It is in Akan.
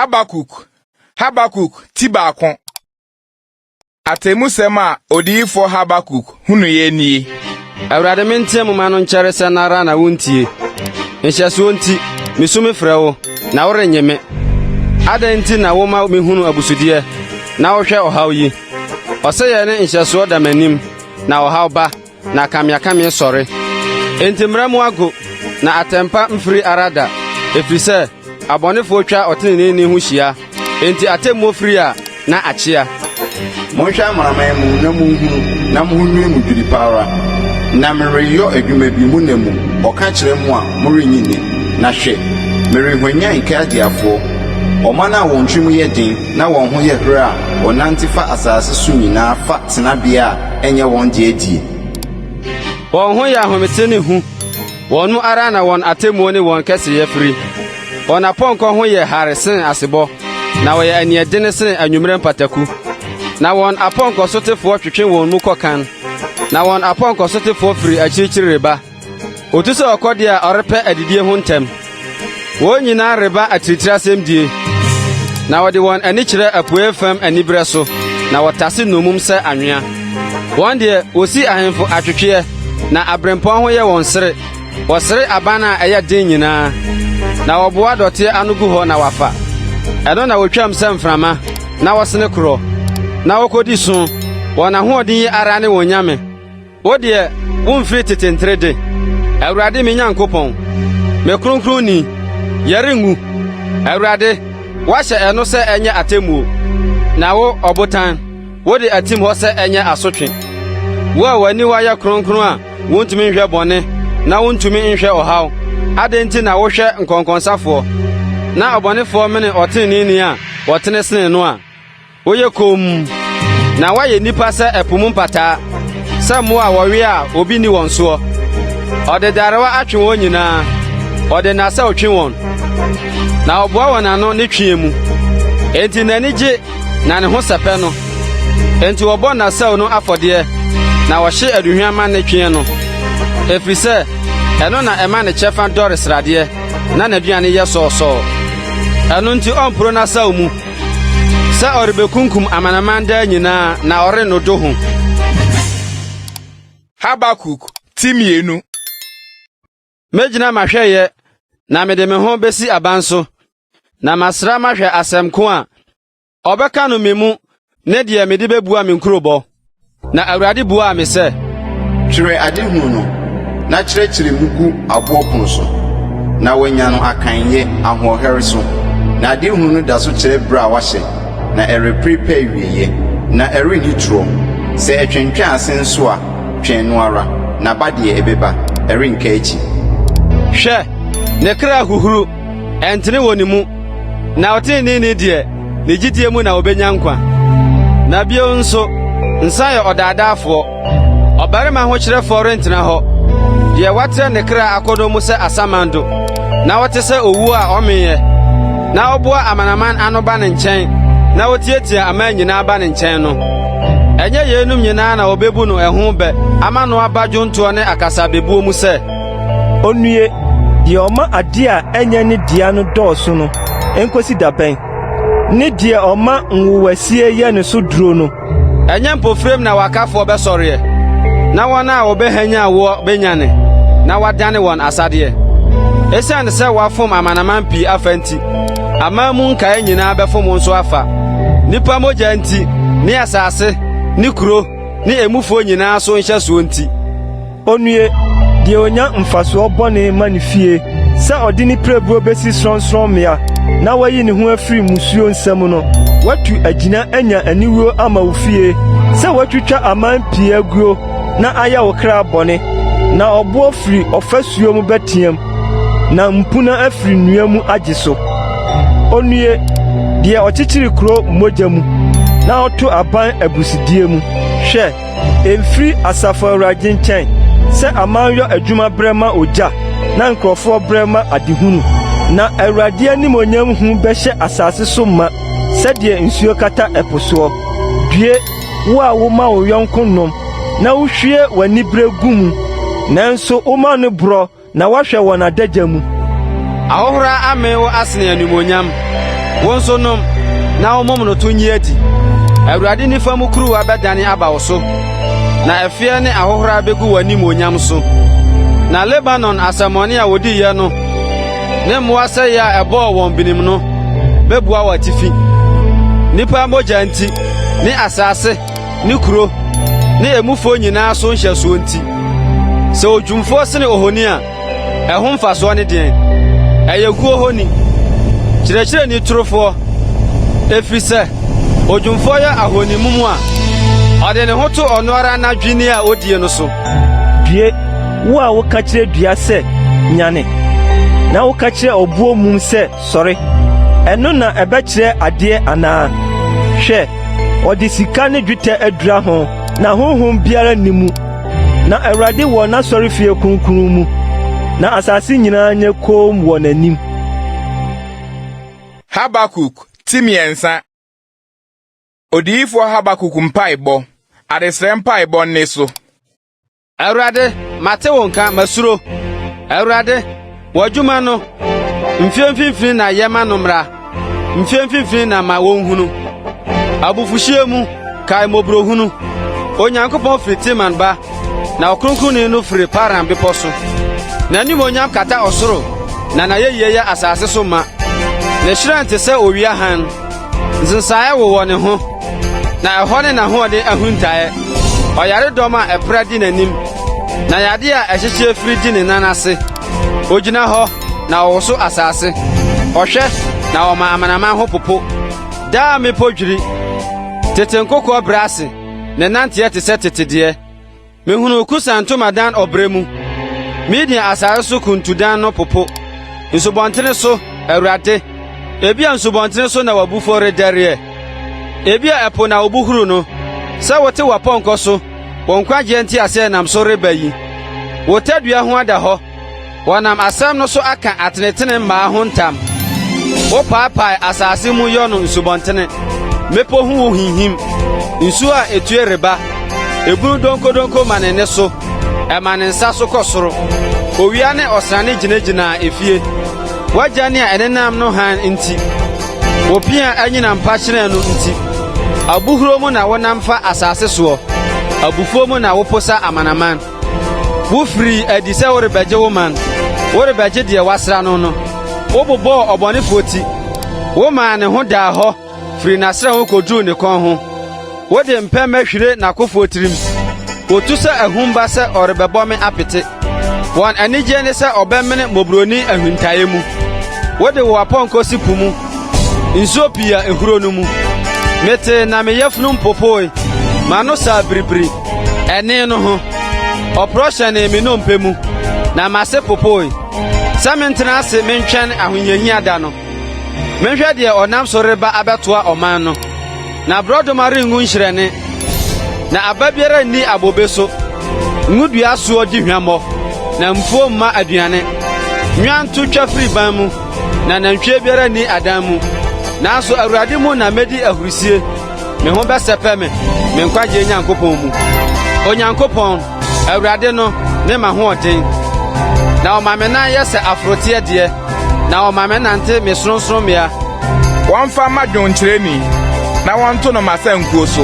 Habakuk Habakuk ti baako. Atemmusɛm a odiyifoɔ Habakuk hunuiɛ nie. Awurade, menteɛ mu ma no nkyɛre sɛn ara na wuntie? Nhyɛsoɔ nti, misu mefrɛ wo, na worennye me. Adɛn nti na woma mihunu abusudeɛ, na wohwɛ ɔhaw yi? Ɔsɛeɛ ne nhyɛsoɔ da m'anim, na ɔhaw ba. na akameakame sɔre. Enti mmara mu ago, na atɛmpa mfiri ara da, ɛfiri sɛ abɔnefoɔ twa ɔteneneeni ho hyia, enti atemmuo firi a, na akyea. Monhwɛ amanaman mu na munhunu, na mo ho nnwiri mo dwiri pa ara. Na mereyɔ adwuma bi mo nna mu, wɔka kyerɛ mo a, morennye nni. Na hwɛ, merehwanyan Kaldeafoɔ, ɔman a wɔn tirim yɛ den na wɔn ho yɛ herɛ a wɔnante fa asase so nyinaa fa tenabea a ɛnyɛ wɔn dea die. Wɔn ho yɛ ahomete ne hu, wɔn mu ara na wɔn atemmuo ne wɔn kɛseyɛ firi. Wɔn apɔnkɔ ho yɛ hare sen asebɔ, na wɔyɛ aniɛdene sene anwummerɛ mpataku. Na wɔn apɔnkɔsotefoɔ twetwe wɔn mu kɔ kan, na wɔn apɔnkɔsotefoɔ firi akyirikyiri reba. Otu sɛ ɔkɔdeɛ a ɔrepɛ adidie ho ntɛm. Wɔn nyinaa reba atiritirasɛmdie, na wɔde wɔn ani kyerɛ apueeɛ fam aniberɛ so, na wɔtase nnommum sɛ anwea. Wɔn deɛ, wɔsi ahemfo atwetweɛ, na aberempɔn ho yɛ wɔn sere. Wɔsere aban a ɛyɛ den nyinaa, na wɔboa dɔteɛ ano gu hɔ na wɔafa. Ɛno na wɔtwam sɛ mframa, na wɔsene korɔ, na wɔkɔdi so. Wɔn ahoɔden yi ara ne wɔn nyame. Wo deɛ, womfiri tete nterede, Awurade me Nyankopɔn, me Kronkronni, yɛrenwu. Awurade, woahyɛ ɛno sɛ ɛnyɛ atemmuo, na wo, ɔbotan, wode atim hɔ sɛ ɛnyɛ asotwe. Wo a w'aniwa yɛ kronkron a wuntumi nhwɛ bɔne na wuntumi nhwɛ ɔhaw, adɛn nti na wohwɛ nkɔnkɔnsafoɔ, na ɔbɔnefoɔ mene ɔteneneeni a ɔtene sene no a? Woyɛ komm, na woayɛ nnipa sɛ ɛpo mu mpataa, sɛ mmoa a wɔwea a obi nni wɔn soɔ. Ɔde darewa atwe wɔn nyinaa, ɔde n'asau twe wɔn, na ɔboa wɔn ano ne tweɛ mu. Enti n'ani gye na ne ho sɛpɛ no. Enti wɔbɔ n'asau no afɔdeɛ, na wɔhye aduhwam ma ne tweɛ no, ɛfiri sɛ ɛno na ɛma ne kyɛfa dɔre sradeɛ na n'aduane yɛ sɔɔsɔɔ. Ɛno nti ɔmporo n'asau mu. Sɛ ɔrebekunkum amanaman daa nyinaa na ɔrennodo ho. Habakuk ti mmienu. Megyina m'ahwɛeɛ na mede me ho besi aban so, na masra mahwɛ asɛm ko a ɔbɛka no me mu ne deɛ mede bɛbua me nkurobɔ. Na Awurade buaa me sɛ. Twerɛ adehunu no, na kyerɛkyerɛ mu gu aboɔ pono so, na wɔanya no akanyɛ ahoɔhɛre so. Na adehunu no da so kyerɛ berɛ a wɔahyɛ, na ɛrepere pɛ awieeɛ, na ɛrenni torɔ. Sɛ ɛtwentwɛn ase nso a, twɛn no ara, na ba deɛ ɛbɛba, ɛrenka akyi. Hwɛ, ne kra huhuru, ɛntene wɔ ne mu, na ɔteneneeni deɛ, ne gyidie mu na obenya nkwa. Na bio nso, nsa yɛ ɔdaadaafoɔ. Ɔbarima ahokyerɛfoɔ rentena hɔ, deɛ watrɛ ne kra akɔnnɔ mu sɛ asamando, na ɔte sɛ owuo a ɔmeeɛ, na ɔboa amanaman ano ba ne nkyɛn, na ɔtiatia aman nyinaa ba ne nkyɛn no. Ɛnyɛ yeinom nyinaa na wɔbɛbu no ɛho bɛ ama no aba dwontoɔ ne akasabebuo mu sɛ. Onnue, deɛ ɔma adeɛ a ɛnyɛ ne dea no dɔɔso no, enkosi da bɛn? Ne deɛ ɔma nwowasie yɛ ne so duro no. Ɛnyɛ mpofirim na w'akafoɔ bɛsɔreɛ, na wɔn a wɔbɛhwanyan woɔ bɛnyane na wɔadane wɔn asadeɛ. Esiane sɛ woafom amanaman pii afa nti, aman mu nkae nyinaa bɛfom wo nso afa. Nnipa mogya nti, ne asase, ne kuro, ne emufoɔ nyinaa so nhyɛsoɔ nti. Onnue, deɛ onya mfasoɔ bɔne ma ne fie, sɛ ɔde ne pirebuo besi sorɔnsorɔmmea na wayi ne ho afiri mmusuo nsam no! Woatu agyina anya aniwuo ama wo fie, sɛ woatwitwa aman pii aguo na ayɛ wo kra bɔne. Na ɔboɔ firi ɔfasuo mu bɛteam, na mpuna afiri nnua mu agye so. Onnue, deɛ ɔkyekyere kuro mogya mu, na ɔto aban abusudeɛ mu! Hwɛ! Emfiri Asafo Awurade nkyɛn sɛ aman yɔ adwuma brɛ ma ogya na nkurɔfoɔ brɛ ma adehunu. Na Awurade animuonyam hu bɛhyɛ asase so ma sɛdeɛ nsuo kata ɛpo soɔ. Due, wo a woma wo yɔnko nom na wuhwie w'anibere gu mu, nanso woma no borɔ na woahwɛ wɔn adagya mu. Ahohora amee wo asene animuonyam. Wo nso nom, na wo momonoto nyi adi. Awurade nifa mu kuruwa bɛdane aba wo so, na ɛfeɛ ne ahohora begu w'animuonyam so. Na Lebanon asɛmmɔne a wodiiɛ no ne mmoa sɛeɛ a ɛbɔɔ wɔn binim no bɛbua w'atifi. Nnipa mogya nti, ne asase ne kuro ne emufoɔ nyinaa so nhyɛsoɔ nti. Sɛ odwumfoɔ sene ohoni a, ɛho mfasoɔ ne deɛn? Ɛyɛ guo honi, kyerɛkyerɛni torofoɔ, ɛfiri sɛ odwumfoɔ yɛ ahoni mumu a, ɔde ne ho to ɔno ara n'adwinni a odie no so. Due, wo a woka kyerɛ dua sɛ, 'Nyane!' Na woka kyerɛ ɔboɔ mum sɛ, 'Sɔre!' Ɛno na ɛbɛkyerɛ adeɛ anaa? Hwɛ, ɔde sika ne dwetɛ adura ho, na honhom biara nni mu. Na Awurade wɔ n'asɔrefie kronkron mu, na asase nyinaa nyɛ komm wɔ n'anim. Habakuk ti mmiɛnsa. Odiyifoɔ Habakuk mpaebɔ, adesrɛ mpaebɔ nne so. Awurade, mate wo nka, masuro. Awurade, w'adwuma no, mfeɛ mfimfini na yɛ ma no mmra. Mfeɛ mfimfini na ma wɔnhunu. Abufuhyeɛ mu, kae mmɔborɔhunu. Onyankopɔn firi Teman ba, na Ɔkronkronni no firi Paran bepɔ so. N'animuonyam kata ɔsoro, na n'ayɛyie yɛ asase so ma. Ne hyerɛn te sɛ owia hann. Nsensaeɛ wowɔ ne ho, na ɛhɔ ne n'ahoɔden ahuntaeɛ. Ɔyaredɔm a ɛpra di n'anim, na yadeɛ a ɛhyehye afiri di ne nan ase. Ogyina hɔ, na ɔwoso asase. Ɔhwɛ, na ɔma amanaman ho popo. Daa mmepɔ dwiri. Tete nkokoɔ brɛ ase, ne nanteɛ te sɛ tete deɛ. Mehunuu Kusan ntomadan ɔbrɛ mu, Midian asase so kuntudan no popo. Nsubɔntene so, Awurade, ebia nsubɔntene so na w'abufuo redɛreɛ, ebia ɛpo na wo bo huru no, sɛ wote w'apɔnkɔ so, wo nkwagyeɛ nteaseɛnam so reba yi. Wo tadua ho ada hɔ, Wɔnam asɛm no so aka atenetene mmaa ho ntam. Wopaapae asase mu yɔ no nsubɔntene. Mmepɔ hu wo hinhim. Nsuo a etue reba. Ebunu donkodonko ma ne nne so. Ɛma ne nsa so kɔ soro. Owia ne ɔsrane gyinagyinaa efie. W'agya ne a ɛnenam no hann nti, wo pea anyinam pa hyerɛn no nti, abohuro mu na wonam fa asase soɔ, abufuo mu na woposa amanaman. Wofirii adi sɛ worebɛgye wo man, worebɛgye deɛ woasra no no. Wobobɔɔ ɔbɔnefoɔ ti, womaa ne ho daa hɔ firii n'asrɛ ho kɔduruu ne kɔn ho. Wode mpɛmɛ hwire n'akofoɔ tirim. Wɔtu sɛ ahum ba sɛ ɔrebɛbɔ me apete. Wɔn anigyeɛ ne sɛ ɔbɛmene mmɔborɔni ahuntaeɛ mu. Wode wo apɔnkɔ si po mu, nsuo pii a ehuro no mu. Metee na me yafunum popoe, m'ano saa biribiri, ɛnne no ho. Ɔporɔ hyɛnee me nnompe mu, na m'ase popoe. Sɛ mentena ase mentwɛn ahohiahia da no, menhwɛ deɛ ɔnam so reba abɛtoa ɔman no. Na borɔdɔma rengu nhyerɛne, na aba biara nni abobe so. Ngodua soɔ di hwammɔ, na mfuo mma aduane. Nnwan to twa firi ban mu, na nantwie biara nni adan mu. Nanso Awurade mu na medi ahurisie, me ho bɛsɛpɛ me, me nkwagyeɛ Nyankopɔn mu. Onyankopɔn, Awurade no, ne m'ahoɔden, na ɔma me nan yɛ sɛ aforoteɛ deɛ, na ɔma me nante me sorɔnsorɔmmea. Wɔmfa mma dwonkyerɛni, na wɔnto no m'asankuo so.